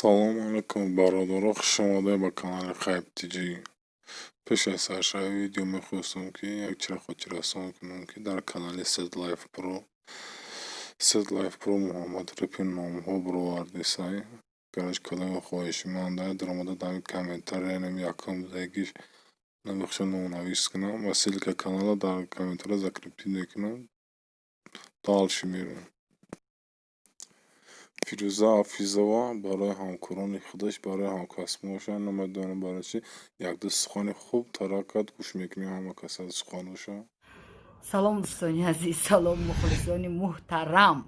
Салому алайкум, бародаро, хуш омадед ба канали Хайп ТЖ. Пеш аз саршавии видео мехостам, ки як чиро хотиррасон кунам, ки дар канали Set Life Pro, Set Life Pro Муҳаммад Репи номҳо бировардисай. Гарч кадоме хоҳишманда даромада дар комментария нами якум дагиш намехоҳам номнавис кунам ва ссылка канала дар комментария закрепить мекунам. Дальше меравем. Фирӯза Ҳафизова барои ҳамкорони худаш, барои ҳамкасбонашон, намедонам барои чӣ, якду сухани хуб тарак кард. Гӯш мекунем ҳама кас аз суханоша. Салом, дӯстони азиз, салом, мухлисони муҳтарам.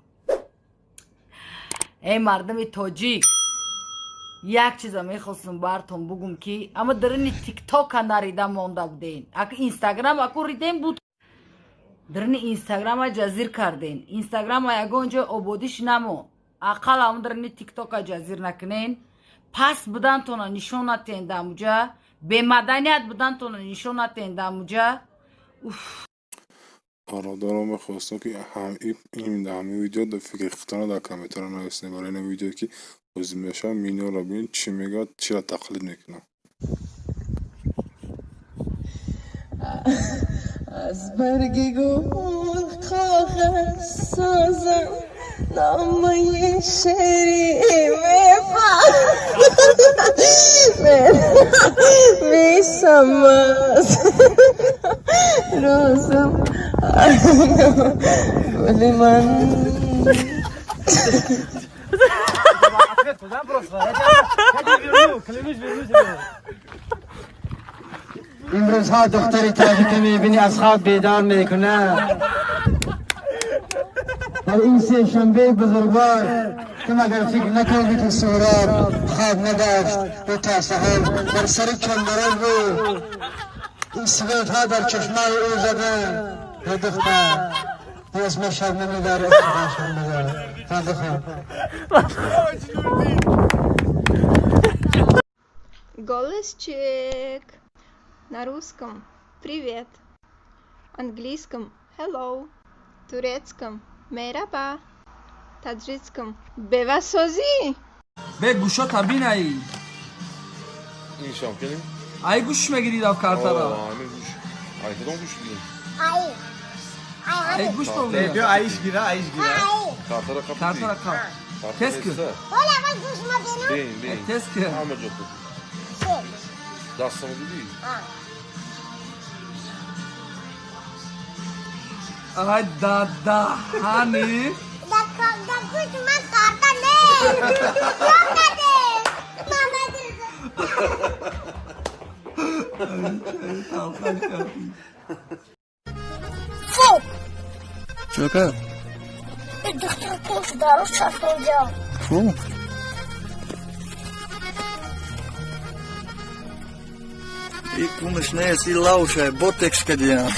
Эй мардуми тоҷик, як чиза мехостум бартон бугум, ки ама дарини Тиктока нарида монда буден. Аку Инстаграм аку ридем буд, дарини Инстаграма ҷазир карден. Инстаграма ягон ҷой ободиш намонд, ақал ам дарини Тиктока ҷазир накунен. Паст будантона нишон натен, дамуҷа бемаданият будантона нишон натен дамуҷа. Бародаро, мехостам, ки ҳамин видео фикри худтонро дар комментария нависед. Барои ин видеое, ки ҳозир мешавад, Минёро бибин, чӣ мегӯяд, чиро тақлид мекунад. Аз барги гул коғаз созам, номаи шеърӣ менависам аз рӯзам, гули ман. Ответку дам просто. Я тебе верну, клянусь, верну тебе. Имрӯзҳо духтари тоҷика мебинӣ, аз хоб бедор мекунад. Дар ин сешанбеи бузургвор, ту магар фикр накардӣ, ки Суҳроб хоб надошт ва то саҳар дар сари чанбарон буд? Ин светҳо дар чашмои ӯ заданд. Э духтар, ту اسم شب نمیداری، اسم شب نداری. تا بخواب. Голосчик. На русском привет. Английском hello. Турецком merhaba. Таджикском бевасозӣ. Бе гӯшота бинаи. Ин шам кунем? Ай гӯш мегирӣ дав картара. Ҳамин гӯш. Ай кадом гӯш бигирем? Ай гӯш. Биё, айш гира, айш гира. Картара қап. Картара қап. Тез кун. Бин, бин. Тез кун. Ҳама ҷо кун. Дастаму дидӣ? Ай дадаҳани. Чӯка. Духтар дароз часпонҷа. Фу. И кумаш нест, и лаушай, ботекс кадиям.